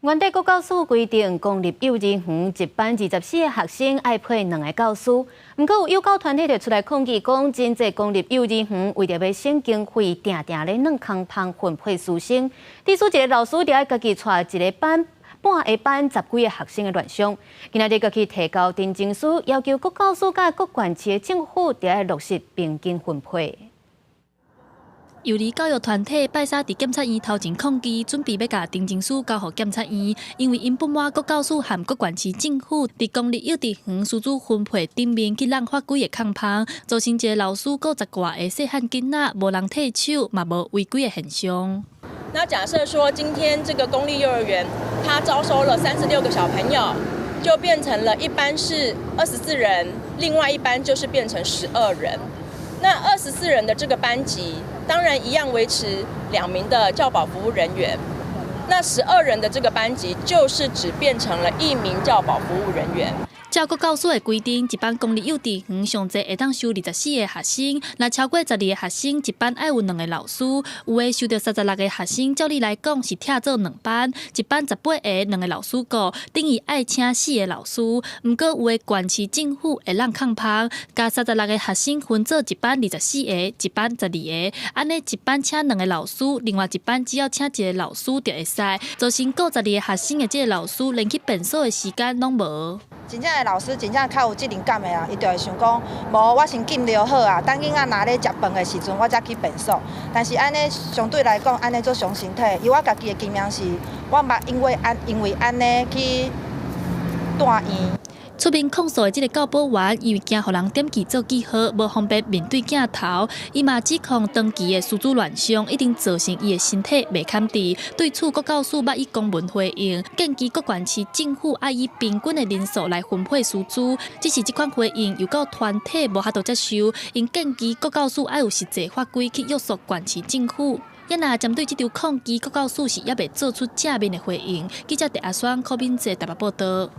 原底國教署規定，公立幼兒園一班24個學生愛配兩个教師。毋過有幼教團體就出來抗議，講真濟公立幼兒園為著欲省經費，定定咧軟空蜂分配師生，致使一个老師著愛家己帶一个班、半个班十幾个學生的亂象。今仔日閣去提交陳情書，要求國教署佮各縣市的政府著愛落實平均分配。幼兒教育團體拜三佇檢察院頭前抗議，準備欲共陳情書交予檢察院，因為𪜶不滿國教署和各縣市政府佇公立幼稚園師資分配頂面去濫發幾个空蜂，造成一个老師顧十外个細漢囡仔，無人替手，嘛無違規的現象。那假設說今天這個公立幼兒園，他招收了36個小朋友，就變成了一班是24人，另外一班就是變成12人。那24人的這個班級，當然一樣維持2名的教保服務人員。那十二人的這個班級，就是只變成了1名教保服務人員。照國教署的規定，一班公立幼稚園上濟會當收24個學生，若超過十二個學生，一班愛有兩个老師。有的收著36個學生，照理來講是拆做兩班，一班18个，兩个老師顧，等於愛請四个老師。毋過有的縣市政府會濫空蜂，共36個學生分做一班24個，一班十二个，按呢一班請兩个老師，另外一班只要請一个老師就會使，造成顧十二个學生的這个老師，連去便所的時間攏無。真正的老師真正較有責任感的啊，伊就會想講，無我先禁尿好啊，等囡仔若咧食飯的時陣，我才去便所。但是按呢相對來講，按呢做傷身體。以我家己的經驗是，我毋捌因為按呢去住院。出面控訴的這个教保員，因為驚予人點記做記號，無方便面對鏡頭，伊嘛指控長期的師資亂象，已經造成伊的身體袂堪治。對此，國教署捌以公文回應，建議各縣市政府愛以平均的人數來分配師資。只是這款回應幼教團體無法度接受，𪜶建議國教署愛有實際法規去約束縣市政府。也若針對這場抗議，國教署是猶未做出正面的回應。記者鄭阿雙、柯敏哲台北報導。